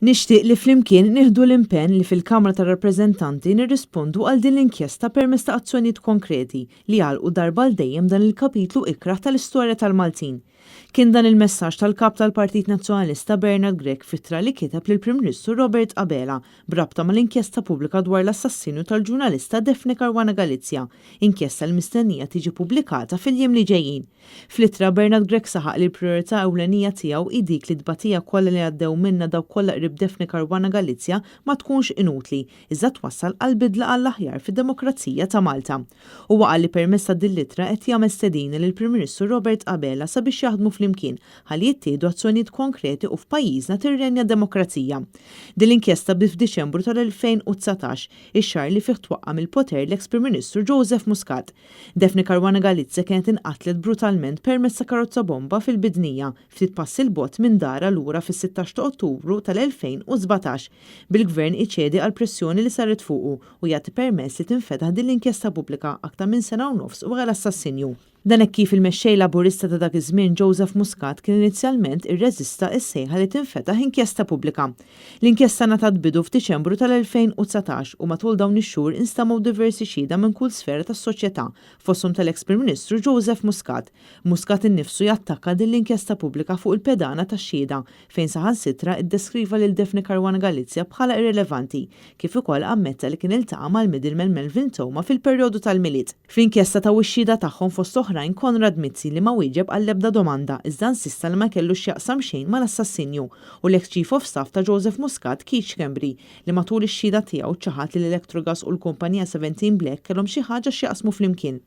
Nixtieq li flimkien nieħdu l-impenn li fil-Kamra tar-Rappreżentanti nirrispondu għal din l-inkjesta permezz ta' azzjonijiet konkreti li jagħlqu darba għal dejjem dan il-kapitlu ikrah tal-istorja tal-Maltin. Kien dan il-messaġġ tal-Kap tal-Partit Nazzjonalista Bernard Grech f'ittra li kiteb lill-Prim Ministru Robert Abela b'rabta mal-inkjesta pubblika dwar l-assassinju tal-ġurnalista Daphne Caruana Galizia, inkjesta li mistennija tiġi pubblikata fil-jiem li ġejjin. Fl-ittra, Bernard Grech saħaq li l-prijorità ewlenija tiegħu hi dik li t-tbatija kollha li għaddew minnha dawk kollha qrib Daphne Caruana Galizia ma tkunx inutli, iżda twassal għal bidla għall-aħjar fid-demokrazija ta' Malta. Huwa qal li permezz ta' din l-ittra qed jagħmel stedina lill-Prim Ministru Robert Abela sabiex jaħdmu flimkien ħalli jittieħdu azzjonijiet konkreti u f'pajjiżna tirrenja demokrazija. Din l-inkjesta bdiet f'Diċembru tal-2019, ix-xahar li fih twaqqa' mill-poter l-eks Prim Ministru Joseph Muscat. Daphne Caruana Galizia kienet inqatlet brutalment permezz ta' karozza bomba fil-Bidnija, ftit passi 'l bogħod minn darha lura fis-16 ta' Ottubru tal-2017, bil-Gvern iċedi għall-pressjoni li saret fuqu u jagħti permess li tinfetaħ din l-inkjesta pubblika aktar minn sena u nofs wara l-assassinju. Dan hekk kif il-Mexxej Laburista ta' dak iż-żmien Joseph Muscat kien inizjalment irreżista s-sejħa li tinfetaħ inkjesta pubblika. L-inkjesta ngħatat bidu f'Diċembru tal-2019 u matul dawn ix-xhur instemgħu diversi xhieda minn kull sfera tas-soċjetà, fosthom tal-eks Prim Ministru Joseph Muscat. Muscat innifsu jattakka din l-inkjesta pubblika fuq il-pedana tax-xhieda, fejn saħansitra iddeskriva lil Daphne Caruana Galizia bħala irrelevanti, kif ukoll ammetta li kien iltaqa' mal-middleman Melvin Theuma fil-perjodu tal-Milied. Fl-inkjesta taw ix-xhieda tagħhom fost oħrajn Konrad Mizzi li ma wieġeb għall-ebda domanda iżda insista li ma kellu x'jaqsam xejn mal-assassinju u l-eks Chief of Staff ta' Joseph Muscat Keith Schembri li matul ix-xhieda tiegħu ċaħad li l-Electrogas u l-kumpanija 17 Black kellhom xi ħaġa x'jaqsmu flimkien.